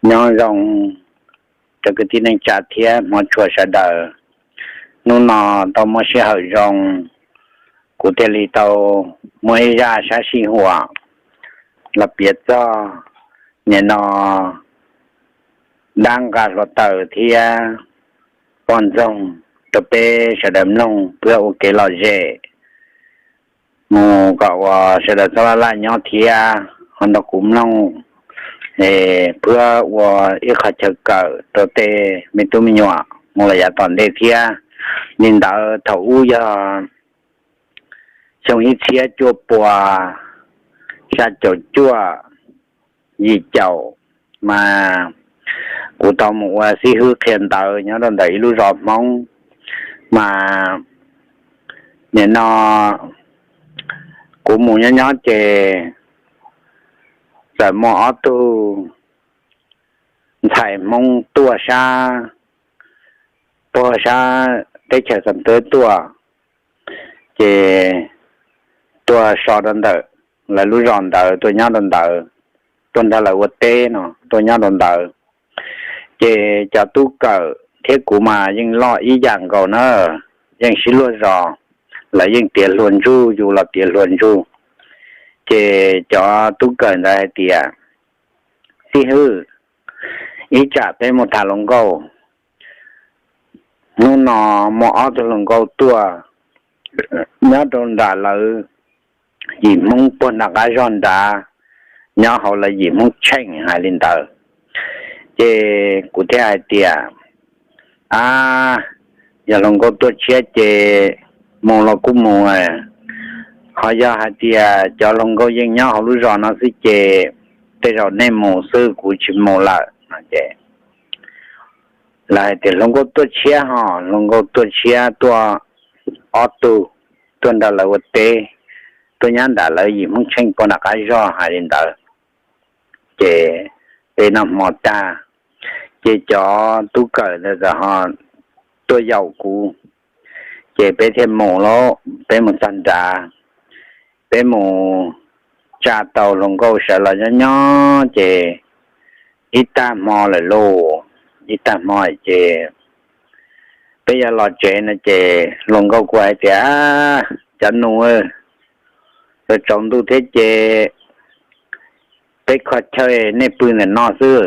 Nyob zoo cov kwv tij neej tsa thiab hmov tshua sawv daws. Hnub no tau muaj sij hawm zoo, kuv thiaj li tau muaj ib zaj sab sij huam los piav txog nim no dab nqa hluav taws thiab poj ntxoog rau peb sawv daws mloog pab ua kev lom zem mus kom uas sawv daws txhob laj laj nyob thiab ho nrog kuv mloog, pab ua ib qho chaw kawm rau tej me tub me nyuam mus los yav tom ntej thiab. Li ntawd thaum ub yog xyoo ib txhiab cuaj pua xya caum cuaj yim caum mas kuv tau mus ua xib hwb qhia ntawv nyob rau ntawm ib lub zos Hmoob. Mas nim no kuv mus nyob nyob ces txawm muaj ob tug ntxhais Hmoob tuaj sab, puag sab teb chaws Xas Tuab tuaj, ces tuaj so rau ntawm lawv lub zos ntawd tuaj nyob rau ntawd, tuaj nrog lawv ua teb no tuaj nyob rau ntawd. Ces cov tub kawm thiab kuv mas yeej loj ib yam nkaus na, yeej sib luag zos, lawv yeej tiav hluas ntsug yus los tiav hluas ntsug. Ces cov tub kawm ntawd hais tias, Xib hwb, ib tsam peb mus tham hluas nkauj. Hnub no muaj ob tug hluas nkauj tuaj nyob rau nram lawv yim Hmoob puag nram qab zog nrad, nyob hauv lawv yim Hmoob Tsheej hais li ntawd. Ces kuv thiaj hais tias, A, yog hluas nkauj tuaj tshiab ces mus los kuj mus, ho yog hais tias cov hluas nkauj yeej nyob hauv lub zos no xwb ces tej zaum nej mus xwb, kuv tsis mus lawm no ces lawv hais tias, Hluas nkauj tuaj tshiab ho, hluas nkauj tuaj tshiab tuaj ob tug, tuaj nrog lawv ua teb, tuaj nyob nram lawv yim Hmoob Tsheej puag nram qab zog hais li ntawd. Ces peb noj hmo tag, ces cov tub kawm ntawd txawm ho tuaj yaum kuv, ces peb thiaj mus lauj. Peb mus txog nrad, peb mus tsa tau hluas nkauj sawv los nyob nyob ces ib tag hmo lawm lauj, ib tag hmo ces peb yuav los tsev no ces hluas nkauj kuj hais tias, Cov nus, tsaus ntuj thiab ces peb kho chaw nej pw ntawm no xwb.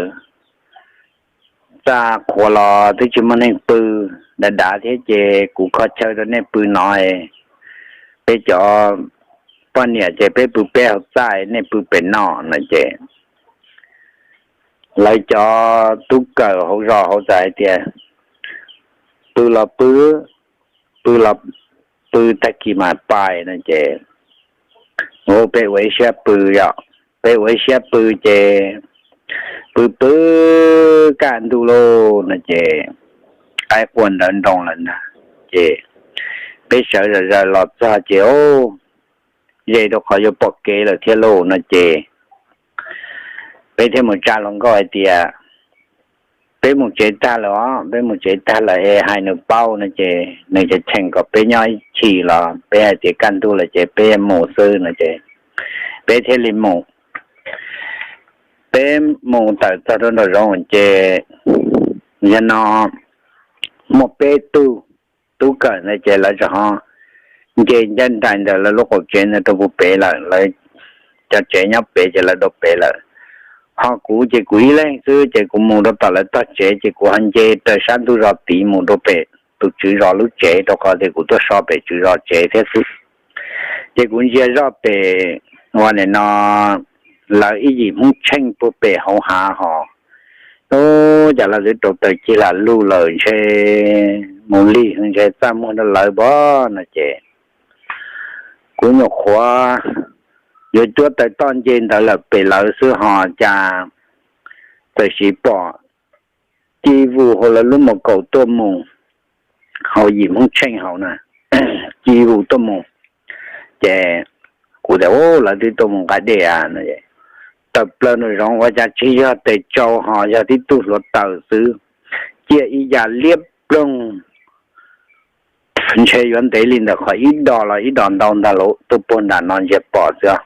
Txaj qhuav los twb tsis muaj neeg pw, dav dav thiab ces kuv kho chaw rau nej pw no. Peb cov poj niam ces peb pw peb hauv txaj, nej pw pem no no ces lawv cov tub kawm hauv zos hauv txawm hais tias, Pw los pw, pw los pw, tag kis mas pais no ces peb ua ib siab pw yom. Peb ua ib siab pw ces pw pw kaj ntug lauj no ces qaib qua ntawv nroo lawm ntag. Ces peb sawv zom zaws los txog ces, Au, ze rau qhov yuav pom kev lawm thiab lauj no ces peb thiaj mus tsa hluas nkauj hais tias, Peb mus tsev tag lawm os, peb mus tsev tag lawm es hais nws paub no ces nws tseem cheem kom peb nyob ib chim los peb hais tias kaj ntug lawm ces peb mus xwb no ces peb thiaj li mus. Peb mus tawm txog rau nraum zoov ces yog no muaj peb tug tub kawm ntawd ces lawv tseem ho nce ncaj nraim ntawm lawv lub qaum tsev ntawd rau puag pem lawm, lawv cov tsev nyob pem ces lawv rau pem lawm. Ho kuv ces kuv ib leeg xwb ces kuv mus rau tom lawv tog tsev ces kuv ho nce raws sab ntug zos tid mus rau pem tus tswv zos lub tsev, rau qhov tias kuv tuaj so pem tswv zos tsev thiab xwb. Ces kuv ntsia zoj pem, ua nim no lawv ib yim Hmoob Tsheej puag pem hauv hav hos, ub, cas lawv twb rau taws cig lam lug lawm, ntshe mus lig ntshe txaj muag rau lawv pob no ces kuv nyuam qhuav yuav cuab taws toj nce ntawd lawm pem lawv xwb hos cas txawm sim pom ci vus hauv lawv lub mos kaum tuaj mus, hauv yim Hmoob Tsheej hauv na, ci vus tuaj mus. Ces kuv tias, Ub, lawv twb tuaj mus nqa dej a no. Tawm plaws nraum zoov ua cas tsis yog tes tsau hos yog tib tug hluav taws xwb, ciaj ib yam liab ploog, ntshe yuav ntev li ntawm qhov ib dos los ib dos ntau ntag lauj, tuaj puag nram no ntsiag pom xwb.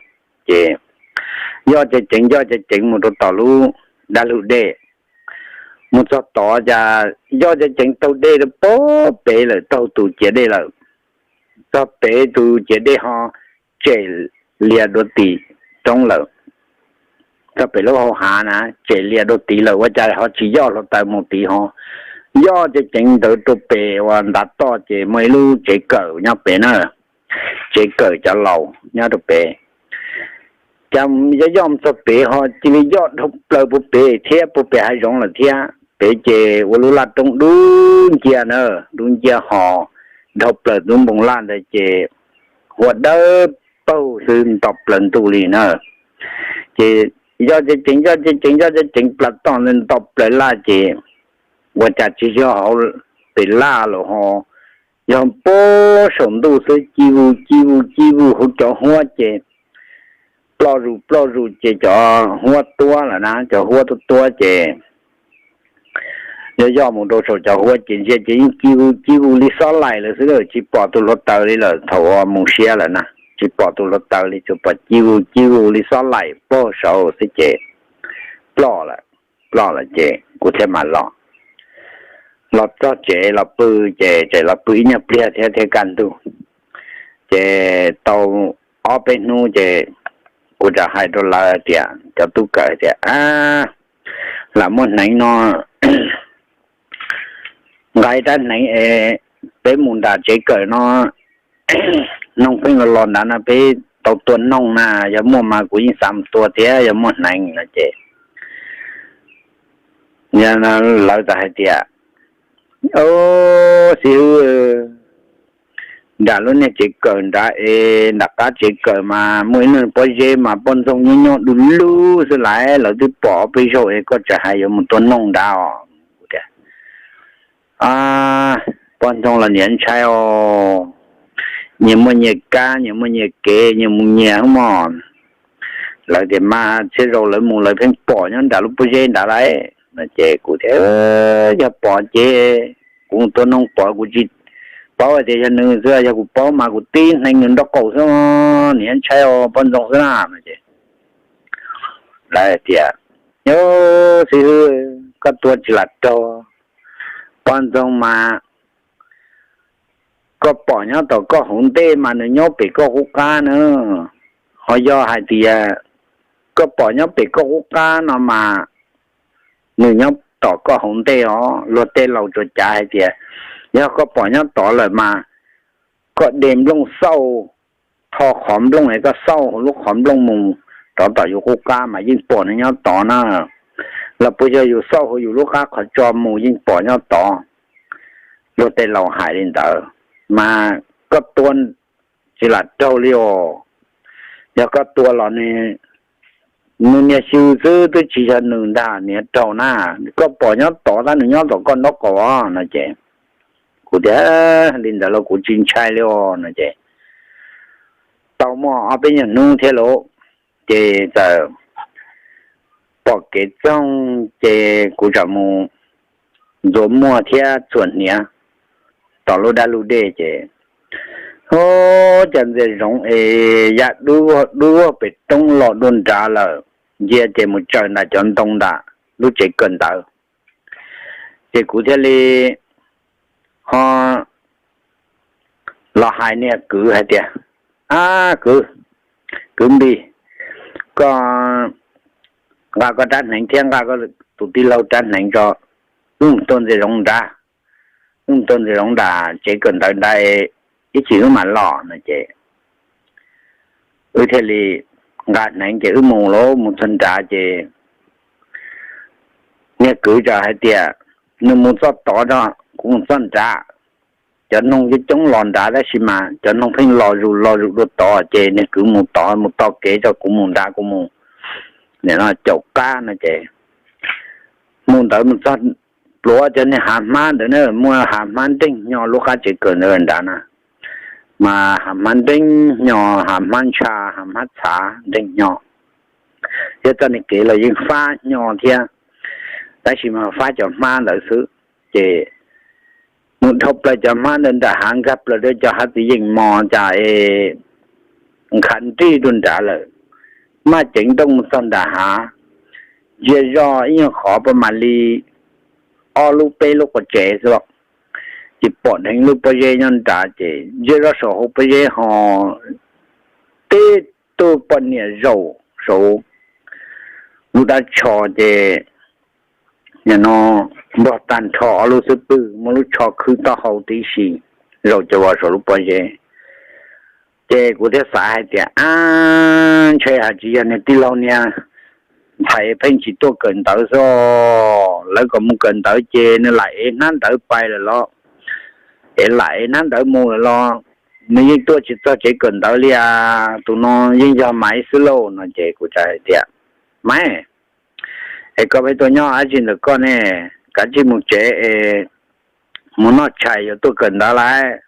Ces yoj ceev ceev yoj ceev ceev mus rau tom lub dab lug dej. mus txog tod cas Yoj ceev ceev taug dej rau pem lawm, taug tus ciav dej lawm. Txog pem tus ciav dej ho tsem lias dua tim roob lawm. Txog pem lub hau hav na, tsem lias dua tim lawm, ua cas ho tsis yoj hluav taws mus tim ho. Yoj ceev ceev ntawd rau pem uas ntav toj ces muaj ib lub tsev kawm nyob pem na, tsev kawm cov laus nyob rau pem. Cas yoj yoj mus txog pem ho cia li yoj dhau plaws puag pem thiab, puag pem hav zoov lawm thiab. Pem ces ua lub laj roob dub nciab na, dub nciab ho dhau plaws lub npoo laj ntawd ces ua dawb paug xwb nto plaws ntuj li na. Ces yoj ceev ceev, yoj ceev ceev, yoj ceev ceev plas toj nto plaws laj ces ua cas tsis yog hauv pem laj lawm ho, yog puag saum ntuj xwb, ci vus ci vus ci vus hauv cov huab ces ploj zus ploj zus ces cov huab tuab lawm na, cov huab tuab tuab ces yoj yoj mus rau saum cov huab ces ntsia ces yeej ci vus ci vus li xob laim lawm xwb, tsis pom tus hluav taws li lawm. Thaum uas mus siab lawm na, tsis pom tus hluav taws li, tsuas pom ci vus ci vus li xob laim puag saud xwb ces ploj lawm. Ploj lawm ces kuv thiaj mam los, los txog tsev los pw, ces tseem los pw ib nyuag pliag thiab thiaj kaj ntug. Ces tau ob peb hnub ces kuv txawm hais rau lawv tias, cov tub kawm tias, a, lam muaj hneev no, nqa ib rab hneev es peb mus nram tsev kawm no, noog pheej los los nrad no, peb tau tua noog na, yog muaj mas kuv yeej xav mus tua thiab yog muaj hneev no ces lawv txawm hais tias, o, xib hwb, nram lub niag tsev kawm nrad es nram qab tsev kawm mas muaj ib lub pob zeb mas poj ntxoog nyob nyob du lug xwb lawm, lawv twb pom peb zaug es koj tseem hais yuav mus tua noog nrad os. Poj ntxoog los niam ntshai os, nyias muaj nyias kab, nyias muaj nyias kev, nyias mus nyias hwb mog. Lawv tias mas txhia zaus lawv mus lawv pheej pom nyob nram lub pob zeb nrad lawm no ces kuv tias, yog pom ces kuv mus tua noog pom kuv tsis paub hais tias yog nws xwb, yog kuv paub mas kuv tib hneev nws nraub qaum xwb, niam ntshai os poj ntxoog xwb na no ces lawv tias, o, xib hwb, koj tua tsis lam raug, poj ntxoog mas koj pom nyob tom koj hauv ntej mas nws nyob pem koj qub qab na, ho yog hais tias koj pom nyob pem koj qub qab no mas nws nyob tom koj hauv ntej os. Luag tej laus tsuas cav hais tias yog koj pom nyob tod lawm mas koj de nplooj xauj, tho qhov nplooj es koj xauj hauv lub qhov nplooj mus rov tom yus qub qab mas yeej pom nws nyob tod na. Los puas yog yus xauj hauv yus lub qab qhov tso mus yeej pom nyob tod. Luag tej laus hais li ntawd, mas koj tua tsis lam raug li os. Yog koj tua los nws, nws niag xyw xwb twb tsis yog nws ntag, niam raug na. Koj pom nyob tod tab nws nyob tom koj nraub qaum os no ces kuv tias, li ntawd los kuv tsis ntshai li os no ces tau muaj ob peb nyuag hnub thiab lauj, ces txawm pom kev txoog ces kuv txawm mus ntxuav muag thiab txhuam hniav tom lub dab lub dej ces, o, cas ntxias zoov es ya dub dub pem roob los dua nrad lawm, ntsia ces mus tsaws ntawm cov ntoo ntawm lub tsev kawm ntawd. Ces kuv thiaj li ho los hais niag kwv hais tias, ab kwv, kwv Npis, koj nqa koj rab hneev thiab nqa koj tus tij laug rab hneev tso, wb mus tua ntxias zoov nrad, wb mus tua ntxias zoov nram tsev kawm ntawv nrad, ib chim wb mam los no ces wb thiaj li nqa hneev ces wb mus lauj, mus txog nrad ces niag kwv txawm hais tias, nws mus txoj tod tso, kuv mus txoj nrad. Cov noog coob coob los nrad tab sis mas cov noog pheej los zus los zus dua tod ces niag kwv mus tod mus tog kev tso, kuv mus nrad, kuv mus caum qab no ces mus ntawd mus txog pluav cov niag hav hmab ntawd na, muaj hav hmab nreeg hnyo lub qab tsev kawm ntawd nrad na, mas hav hmab nreeg hnyo, hav hmab ntsha, hav hmab txhav nreeg hnyo. Thiab txoj niag kev los yeej fab hnyo thiab, tab sis mas fab cov hmab ntawd xwb. Ces mus dhau plaws cov hmab ntawd nram hav, nkag plaws rau cov hav txiv yeem mos cas es nkhav nrig rau nrad lawm, maj ceev nrooj mus txog nram hav, ntsia zoj ib nyuag qhov paj mam li ob lub peb lub quas tsev xwb los tsis pom dheev lub pob zeb nyob nrad. Ces ntsia zoj saum hauv pob zeb ho tib tug poj niam zaum saum lub dab tsho ces nim no npog tag nrho ob lub xub pwg, muab lub tsho khwb taub hau tib si, zaum cov vos saum lub pob zeb. Ces kuv thiaj xav hais tias, ab, ntshai hais tsis yog niag tij laug niag ntxhais pheej tsis tuaj kawm ntawv xwb, lawv kom mus kawm ntawv ces nws lam ev hnab ntawv pais lawm los, ev lam ev hnab ntawv mus lawm los, nws yeej tuaj tsis txog tsev kawm ntawv li as, tus no yeej yog Maiv xwb lauj no. Ces kuv txawm hais tias, Maiv, es koj pheej tuaj nyob dab tsi ntawm koj ne? Kav tsij mus tsev es mus noj tshais yuav tuaj kawm ntawv lawm.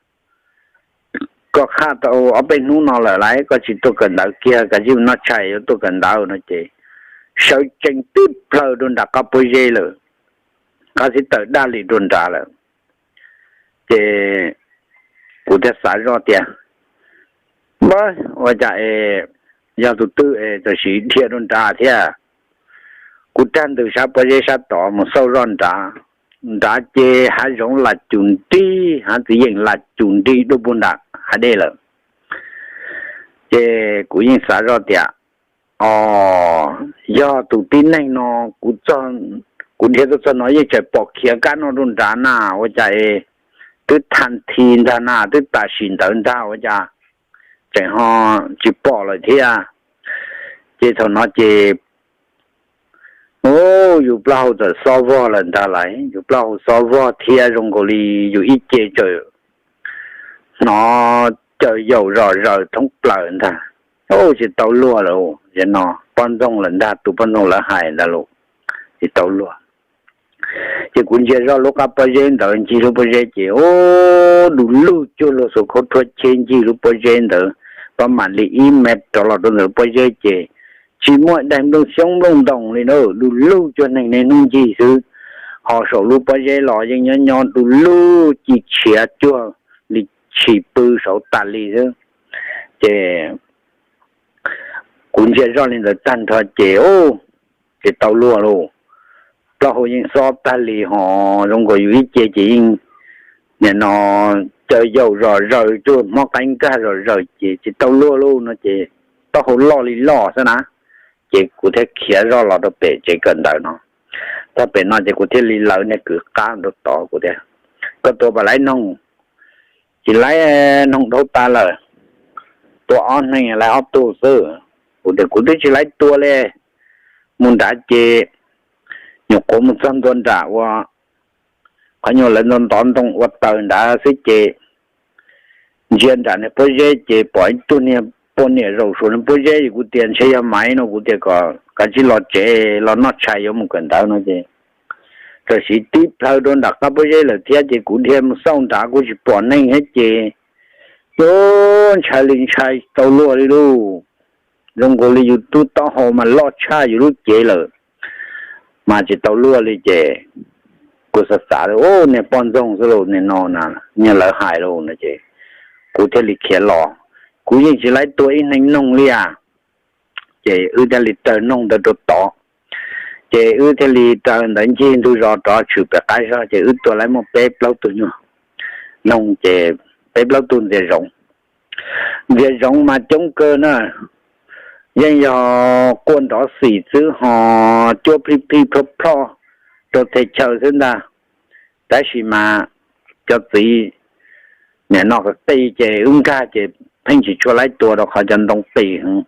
Koj qhaj tau ob peb hnub no lawm lawm, koj tsis tuaj kawm ntawv kiag, kav tsij mus noj tshais yuav tuaj kawm ntawv no. Ces sawv tsees tib plhaw rau nram qab pob zeb lawm, qab xib taws daj li rau nrad lawm. Ces kuv thiaj xav zoj tias, Npawg, ua cas es yog tus twg es tam sim dhia rau nrad thiab? Kuv rag ntws sab pob zeb sab tod mus xauj zoj nrad, nrad ces hav zoov lam cum nrig, hav txiv yeem lam cum nrig dua puag nram hav dej lawm. Ces kuv yeej xav zoj tias, O, yog tus tib neeg no, kuv dhia tuaj txog no yeej tseem pom khiav kab no rau nrad na, ua cas es twb thaj thi ntag na, twb tam sim ntawd ntag ua cas tseem ho tsis pom lawm thiab. Ces thaum no ces, u, yus plaub hau txawm xob vog lawm ntag lauj, yus plaub hau xob vog thiab zoo nkaus li yus ib ce txawm hnov caws yaum zom zaws thoob plaws ntag. U, tsis tau luag lawm, no poj ntxoog lawm ntag, tus poj ntxoog lawv hais ntag lauj, tsis tau luag. Ces kuv ntsia zoj lub qab pob zeb ntawd, ncig lub pob zeb ces, u, du lug cuag luag xuas khaub rhuab cheb ncig lub pob zeb ntawd, pab mam li ib mev rov los rau ntawm lub pob zeb ces tsis muaj daim nplooj xyoob nplooj ntoos li na, du lug cuag neeg niaj hnub ncig xwb. Ho saum lub pob zeb los yeej nyob nyob du lug ci tshiav cuag li tshis pw saud tas li xwb. Ces kuv ntsia zoj li ntawd tag nrho ces, u, tsis tau luag lauj, plaub hau yeej xob tag li ho zoo nkaus yus ib ce ces yeej nim no caws yaum zom zaws cuag hmob qaib nkag zom zaws ces tsis tau luag lauj no ces taub hau loj li loj xwb na. Ces kuv thiaj khiav zoj los rau pem tsev kawm ntawv no. Txog pem no ces kuv thiaj li lawv niag kwv qab rau tod, kuv tias, Koj tua puas laib noog? Tsis laib, noog dhau tas lawm, tua ob neeg laib ob tug xwb. Kuv tias, Kuv twb tsis laib tua li. Mus nrad ces nyuam qhuav mus txog ntua nram ua qhov nyuag lawv ntov ntov ntoo ua taws nrad xwb ces ntsia nram niag pob zeb ces pom ib tug niag poj niam zaum saum niag pob zeb es kuv tias ntshe yog Maiv no, kuv tias kom kav tsij los tsev los noj tshais yuav mus kawm ntawv no ces tam sim tib plhaw rau nram qab pob zeb lawm thiab ces kuv dhia mus xauj nrad kuj tsis pom neeg thiab ces, u, ntshai li ntshai tau luag li lauj. Zoo nkaus li yus lub taub hau mas loj tshaj yus lub cev lawm, mas tsis tau luag li ces kuv xav xav, u, niag poj ntxoog xwb lauj, niag no na, niag lawv hais lauj no ces kuv thiaj li khiav los. Kuv yeej tsis laib tua ib neeg noog li as. Ces wb thiaj li raws noog ntawd rau tod. Ces wb thiaj li raws ntawd ncig ntug zos rov tshwm pem qab zog ces wb tua laib muaj peb plaub tug nyuag noog ces peb plaub tug ntxias zoov. Ntxias zoov mas coob kawg na, yeej yog quaj nrov xim xwb ho cuab plij plij plhob plhoj rau txhia chaw xwb ntag. Tab sis mas cov txiv nim no qis qis ces wb nkag ces pheej tsis tshua laib tua rau qhov cov ntoo qis heev.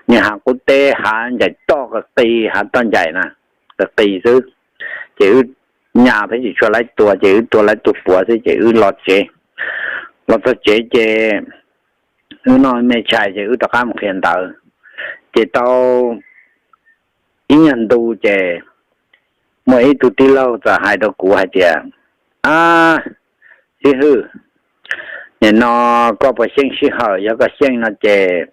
Niag hav qub teb hav ncaim toj qis qis, hav toj ncaim na, qis qis xwb. Ces wb nyas pheej tsis tshua laib tua ces wb tua laib tus puav xwb ces wb los tsev. Los txog tsev ces wb noj me tshais ces wb rov qab mus qhia ntawv. Ces tau ib nyuag ntu ces muaj ib tug tij laug txawm hais rau kuv hais tias, Ab, xib hwb, nim no koj puas xyeej sij hawm? Yog koj xyeej no ces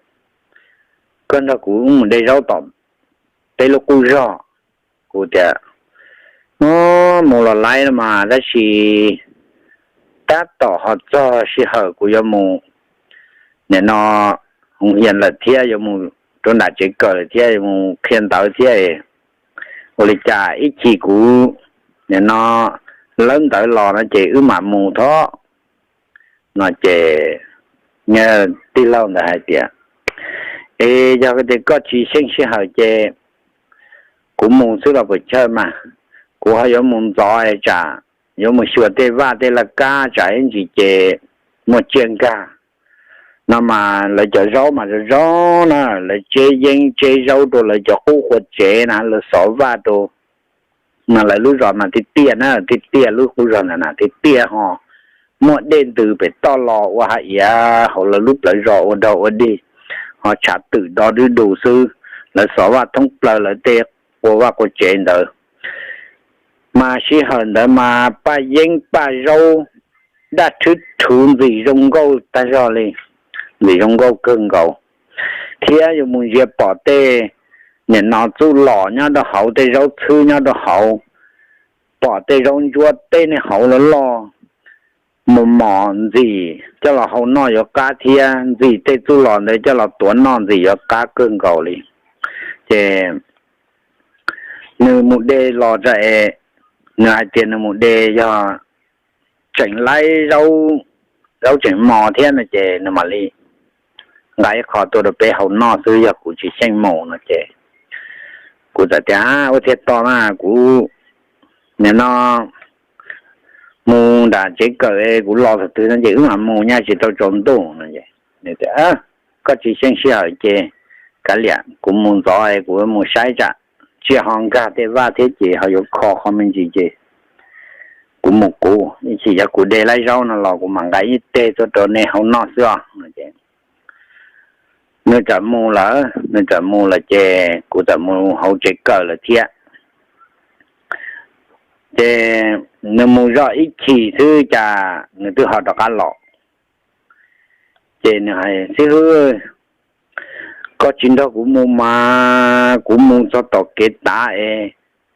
koj nrog kuv mus de zaub tom peb lub qub zog. Kuv tias, Mus los laib no mas, tab sis tab tom ho txog sij hawm kuv yuav mus, nim no hoos hias lawm thiab yuav mus rau nram tsev kawm lawm thiab yuav mus qhia ntawv thiab. Ua li cas ib chim kuv nim no lawb ntawd los no ces wb mam mus tho no ces tij laug ntawd hais tias, Es yog tias koj tsis xyeej sij hawm ces kuv mus xwb los puas chawj mas, kuv ho yuav mus ntxov tsam yuav mus xyuas tej vaj tej laj kab tsam ib ntsis ces muaj tsiaj nkag no mas lawv cov zaub mas zoo zoo na, lawv tseb yeeb tseb zaub rau lawv cov qub qua tsev na, lawv xov vaj rau no, lawv lub zos mas tiaj tiaj na, tiaj tiaj, lub qub zos ntawd na tiaj tiaj ho muaj dej ntws pem toj los ua hav iav hauv lawv lub plawv zos ua dog ua dig, ho tshav twm do dub dus xwb. Lawv xov vaj thoob plaws lawv tej qua vaj qua tsev ntawd. Mas sij hawm ntawd mas paj yeeb paj zaub, daj rhwb rhuv ntxim zoo nkauj tag zog li, ntxim zoo nkauj kawg nkaus. Thiab yuav mus ntsia pom tej, nim no txuj lom nyob rau hauv, tej zaub txhwb nyob rau hauv, pom tej zaub ntsuab teb niag hauv loj loj, mus mos ntxim coj los hau noj yuav qab thiab, ntxim tej txuj lom ntawd coj los tuav noj ntxim yuav qab kawg nkaus li. Ces nws mus de los tsa es, nws hais tias nws mus de yog tseem laib zaub, zaub tseem mos thiab no ces nws mam li nqa ib qho tuaj rau peb hau noj xwb, yog kuv tsis xyeej mus no ces kuv txawm tias, Ua thiaj tau na, kuv nim no mus nram tsev kawm, kuv los thaum twg no ces wb mam mus, nyaj tsis tau tsaus ntuj no es, Koj tsis xyeej sij hawm ces kav liam, kuv mus ntxov es kuv mus saib tsam tsiaj ho nkag tej vaj thiab ces ho yuav kho qhov me ntsis ces kuv mus kuv, ib chim yog kuv de laib zaub no los kuv mam nqa ib teg tuaj rau nej hau noj xwb os no ces nws txawm mus lawm, nws txawm mus lawm ces kuv txawm mus hauv tsev kawm lawm thiab. Ces nws mus zoj ib chim xwb cas nws twb ho rov qab los. Ces nws hais, Xib hwb, koj tsis nrog kuv mus mas kuv mus txog tom kev tav es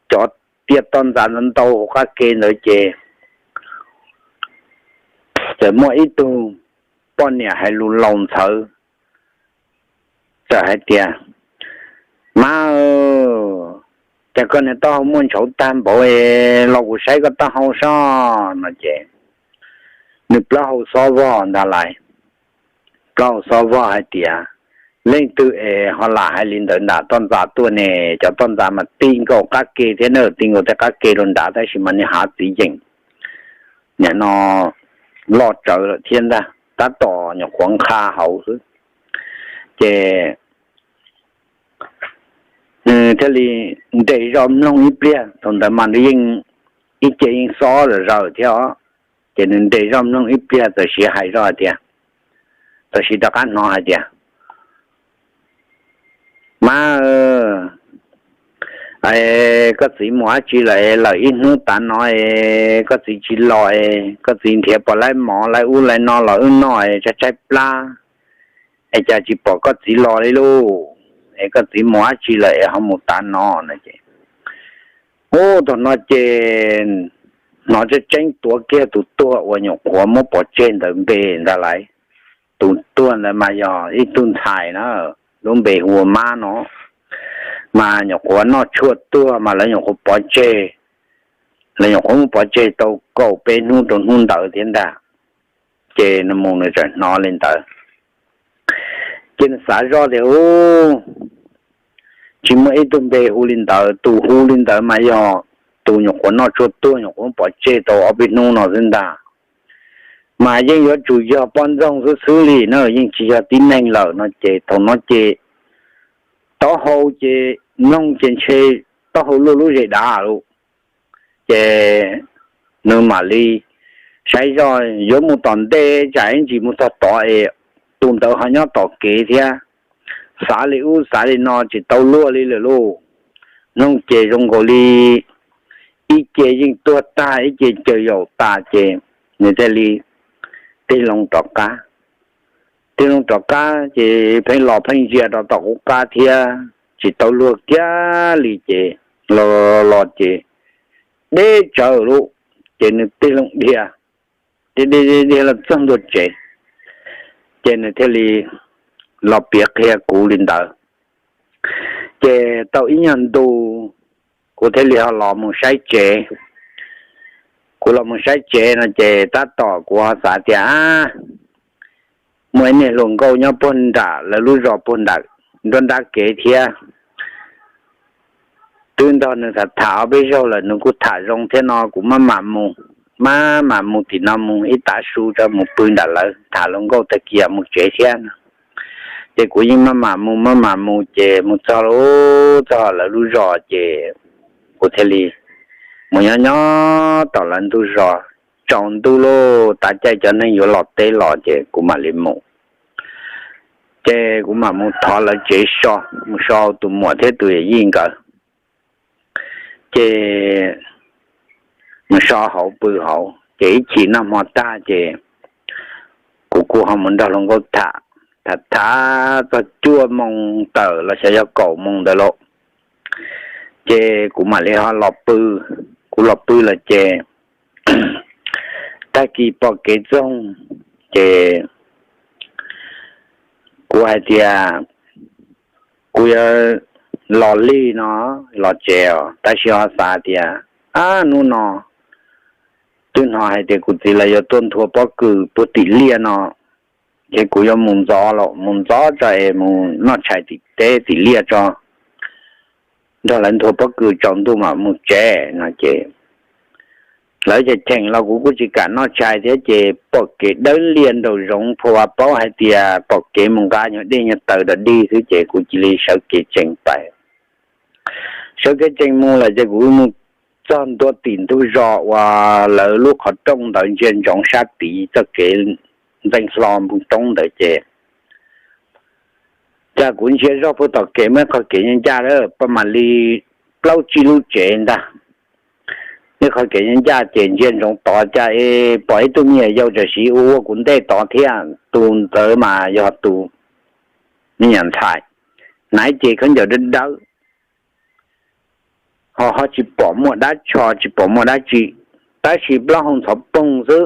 cov tiaj toj ntxas ntau ntau hauv qab ke ntawd ces txawm muaj ib tug poj niam hais lus laus ntxhawv txawm hais tias, Mab, cas koj niag taub hau muaj ntshauv tag npaum es los kuv saib koj taub hau soj no ces nws plaub hau xob vog ntag lauj. Plaub hau xob vog hais tias, Leej twg es ho lam hais li ntawd nram toj ntxas tuaj ne? Cov toj ntxas mas ti nkaus qab ke thiab na, ti nkaus tej qab ke rau nrad tab sis mas niag hav txiv yeem nim no loj tsawv lawm thiab ntag, tab tom nyuam qhuav nqha hauv xwb. Ces nws thiaj li nres zoj mloog ib pliag, thaum ntawd mas nws yeej ib ce yeej xob zom zaws thiab os. Ces nws nres zoj mloog ib pliag txawm siv hais zoj hais tias, txawm siv rov qab hnov hais tias, Mab, koj txiv mus dab tsi lawm es lawm ib hnub tav no es koj txiv tsis los es koj txiv nrhiav puas laib mov laib ub laib no los wb noj es tshaib tshaib plab, es cas tsis pom koj txiv los li lauj? Es koj txiv mus dab tsi lawm es ho mus tav no no ces, ub, thaum no ces hnov tseeb tseeb tuav kiag tus tuag uas nyuam qhuav muab pov tseg ntawd npe ntag lauj. Tus tuag ntawd mas yog ib tug ntxhais na, lub npe hu ua Mab no, mas nyuam qhuav noj tshuaj tuag mas lawv nyuam qhuav pov tseg, lawv nyuam qhuav muab pov tseg tau kaum peb hnub rau hnub ntawd thiab ntag. Ces nws mus nws txawm hnov li ntawd, ces nws xav zoj tias, Ub, tsis muaj ib tug npe hu li ntawd, tus hu li ntawd mas yog tus nyuam qhuav noj tshuaj tuag nyuam qhuav muab pov tseg tau ob peb hnub no xwb ntag. Mas yeej yuav tsum yog poj ntxoog xwb xwb li na, yeej tsis yog tib neeg lawm no ces thaum no ces taub hau ces mloog ces ntshe taub hau luaj lub zes dav lauj. Ces nws mam li saib zoj yuav mus tom ntej tsam ib ntsis mus txog tod es tus ntawd ho nyob tom kev thiab. Xav li ub xav li no tsis tau luag li lawm lauj. Mloog ces zoo nkaus li ib ce yeej tuag tag ib ce caws yaum tas ces nws thiaj li tig loo rov qab. Tig loo rov qab ces pheej los pheej ntsia rau tom qub qab thiab tsis tau luag kiag li ces los los ces deb tsawv lauj. Ces nws tig loo dhia, dhia dhia dhia los txog ntua tsev, ces nws thiaj li los piav qhia kuv li ntawd. Ces tau ib nyuag ntu kuv thiaj li ho los mus saib tsev. kuv los mus saib tsev no ces tab tom kuv ho xav tias muaj ib niag hluas nkauj nyob puag nram lawv lub zos puag nram nruab nrab kev thiab. Twb nrog nws tham tham ob peb zaug lawm nws kuj tham zoo thiab no kuv maj mam mus, maj mam mus tim no mus ib tav su tso mus pw nram lawv tham hluas nkauj tag kis mus tsev thiab no. Ces kuv yeej maj mam mus maj mam mus ces mus txog lub, txog lawv lub zos ces kuv thiaj li mus nyob nyob tom lawv ntug zos. Tsaus ntuj lub tav caij cov neeg yuav los teb los ces kuv mam li mus. Ces kuv mam mus thov lawv tsev so, mus so tus muam thiab tus yawm yij nkawd. Ces mus so hauv pw hauv ces ib chim noj hmo tag ces kuv kuj ho mus nrog hluas nkauj tham, tham tham txog cuaj moos tawm los xyov yog kaum moos ntawd lauj. Ces kuv mam li ho los pw, kuv los pw lawm ces tag kis pom kev txoog ces kuv hais tias kuv yuav los lig no, los tsev os, tab sis ho xav tias ab hnub no twb hnov hais tias kuv txiv lawv yuav tuaj nthua pob kws puag tim liaj no, ces kuv yuav mus ntxov los mus ntxov tso es mus noj tshais tim teb tim liaj tso, nrog lawv nthua pob kws tsaus ntuj mam mus tsev no ces lawv cheem cheem los kuv kuj tsis kam noj tshais thiab ces pom kev dawb liaj nraum zoov phua ua paub hais tias pom kev mus nqa nyuag dej nyuag taws dog dig xwb ces kuv cia li sawv kev tsees pais. Sawv kev tsees mus lawm ces kuv mus txog ntua tim ntug zos uas lawv lub qhov rooj ntawd ntsia ntsoov sab tid txoj kev ntxeej hlo npoo roob ntawd ces cas kuv ntsia zog puag tom kev muaj ib qho kev ncaj ncaj lawm paj mam li plaub tsib lub tsev ntag. Ib qho kev ncaj ncaj ces ntsia ntsoov tod cas es pom ib tug me nyuam yaus tsam siv ua ua kuv ntej tod thiab, tus ntawd mas yog tus me nyuam ntxhais, hnav cev khaub ncaws dawb dawb, ho ho tsis pom muaj dab tsho tsis pom muaj dab tsi, tab sis plaub hau ntxhov poog xwb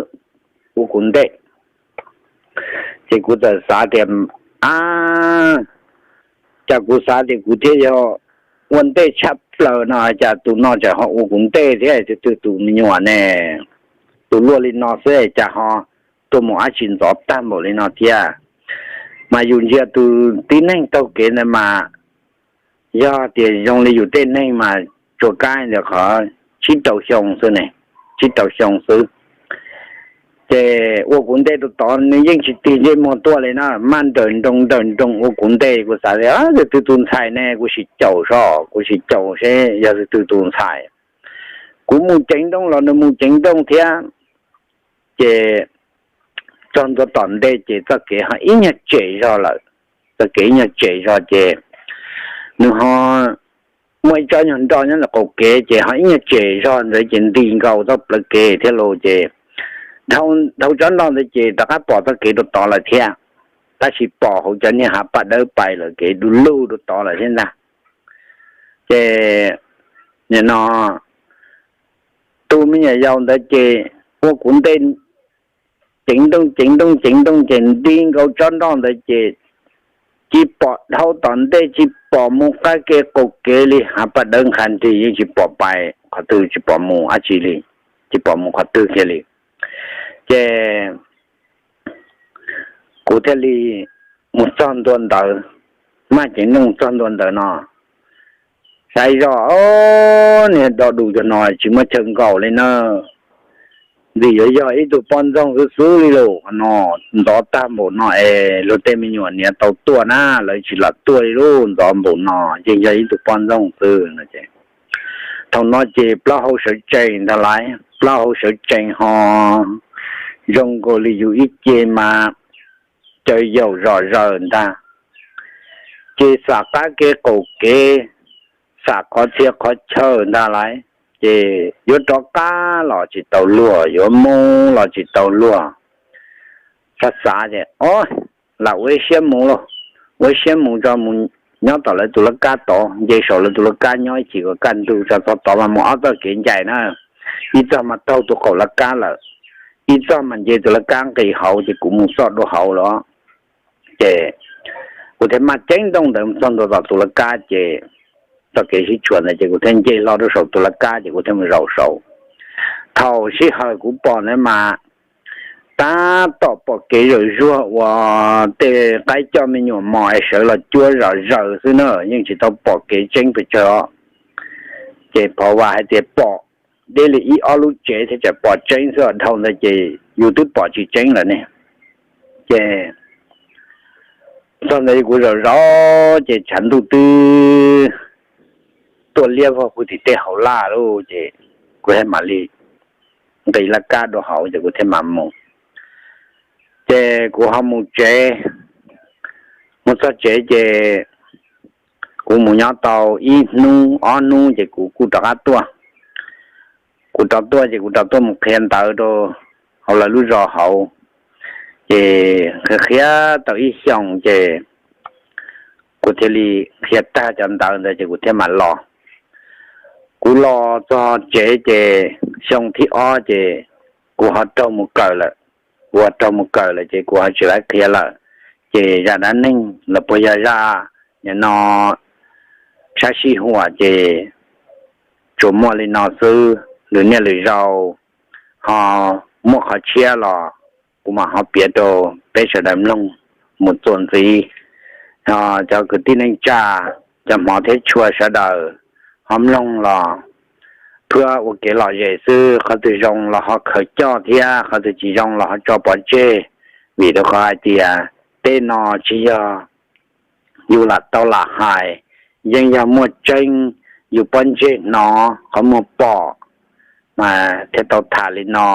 ua kuv ntej. Ces kuv txawm xav tias, ab, cas kuv xav tias kuv thiaj yog ua ntej tshaj plaws no cas tus no tseem ho ua kuv ntej thiab, twg twg tus me nyuam ne. Tus luaj li no xwb cas ho tuaj mus dab tsi ntxov tag npaum li no thiab. Mas yus ntsia tus tib neeg taug kev ntawd mas yog tias zoo li yus tej neeg mas tsuas kab ntawm qhov tsib rau xyoo xwb ne, tsib rau xyoo xwb. Ces ua kuv ntej rau tod nws yeej tsis tig ntsej muag tuaj li na, maj nrawm nroos nrawm nroos ua kuv ntej. Kuv xav tias twg twg tus ntxhais ne, kuv sim caum so, kuv sim caum seb yog twg twg tus ntxhais. Kuv mus ceev nrooj los nws mus ceev nrooj thiab. Ces txog ntua tom ntej ces txoj kev ho ib nyuag tsem zog lawm. Txoj kev ib nyuag tsem zog ces nws ho muaj ib tsob nyuag nroj nyob ntawm qaum kev ces ho ib nyuag tsem zog ntawd ces nti nkaus txoj plawv kev thiab los ces dhau tsob nroj ntawd ces rov qab pom txoj kev rau tod lawm thiab. Tab sis pom hauv cov niag hav paj dawb pais lawm kev du lug rau tod lawm thiab ntag. Ces nim no tus me nyuam yaus ntawd ces ua kuv ntej ceev nrooj ceev nrooj ceev nrooj ces nti nkaus tsob nroj ntawd ces tsis pom dhau tom ntej tsis pom mus qab kev qaum kev li, hav paj dawb nqha nrig yeej tsis pom pais qhov twg tsis pom mus dab tsi li, tsis pom mus qhov twg kiag li. Ces kuv thiaj li mus txog ntua ntawd, maj ceev nrooj txog ntua ntawd no saib zoj, o, niag do dus cov no tsis muaj chaw nkaum li na. Ntxim yuav yog ib tug poj ntxoog xwb xwb li lauj no, ntxov tag npaum no es luag tej me nyuam niam tau tuaj na, lawv tsis lam tuaj li lauj, ntxov npaum no yeej yog ib tug poj ntxoog xwb no ces thaum no ces plaub hau sawv tsees ntag lauj, plaub hau sawv tsees ho zoo nkaus li yus ib ce mas caws yaum zom zaws ntag. Ces xam qab kev qaum kev, xam qhov txhia qhov chaw ntag lauj, ces yuav rov qab los tsis tau luag, yuav mus los tsis tau luag. Xav xav ces, o, lam ua ib siab mus lauj, ua ib siab mus tso, mus nyob tom lawv tus laj kab tod, nce saum lawv tus laj kab nyob ib chim kom kaj ntug tso, txog tod mas mus ob txoj kev ncaim na, ib txoj mas taug tus qaum laj kab lawm, ib txoj mas nce tus laj kab nqis hauv ces kuv mus txoj dua hauv los. Ces kuv thiaj maj ceev nrooj ntawd mus txog ntua tom tus laj kab ces txoj kev sib tshuam ntawd ces kuv thiaj nce hlo rau saum tus laj kab ces kuv thiaj mus zaum saud. Thaum sij hawm kuv pom ntawd mas tab tom pom kev zawm zuag uas tej qaib coj me nyuam mos es sawv los cuab zom zaws xwb na, yeej tsis tau pom kev tseeb pes tsawg os. Ces phov vas hais tias pom deb li ib ob lub tsev thiab tseem pom tseeb xwb, dhau ntawd ces yus twb pom tsis tseeb lawm ne. Ces txog ntawd kuv zaum zov ces tshav ntuj twb tuaj liab vog kuv tim tej hauv laj lawm ces kuv thiaj mam li nqis laj kab dua hauv ces kuv thiaj mam mus. Ces kuv ho mus tsev, mus txog tsev ces kuv mus nyob tau ib hnub ob hnub ces kuv kuj rov qab tuaj. Kuv rov tuaj ces kuv rov tuaj mus qhia ntawv rau hauv lawv lub zos hauv. Ces qhia qhia tau ib xyoos ces kuv thiaj li qhia tag cov ntawv ntawd ces kuv thiaj mam los. Kuv los txog tsev ces xyoo thib ob ces kuv ho raug mus kawm lawm. Kuv ho raug mus kawm lawm ces kuv ho tsis laiv qhia lawm. Ces zaj dab neeg los puas yog zaj nim no sab sij huam ces tsuas muaj li no xwb, lwm niaj lwm zaus ho muaj qhov tshiab los kuv mam ho piav rau peb sawv daws mloog mus txuas ntxiv. Cov kwv tij neej tsa, cov hmov thiab tshua sawv daws ho mloog los thiab ua kev lom zem xwb, qhov twg zoo los ho khaws coj thiab qhov twg tsis zoo los ho tso pov tseg. Vim rau qhov hais tias tej no tsis yog yus lam tau lam hais, yeej yog muaj tseeb, yus pob ntseg hnov qhov muag pom mas thiaj tau tham li no.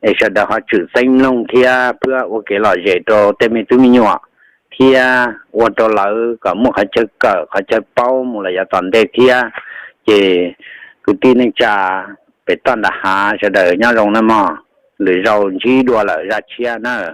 Es sawv daws ho tsom xeeb mloog thiab thiab ua kev lom zem rau tej me tub me nyuam thiab ua rau lawv kom muaj qhov chaw kawm qhov chaw paub mus lawm yav tom ntej thiab. Ces kwv tij neej tsa pem toj nram hav sawv daws nyob zoo nawb mog, lwm zaus ntsib dua lawm zaj tshiab nawb.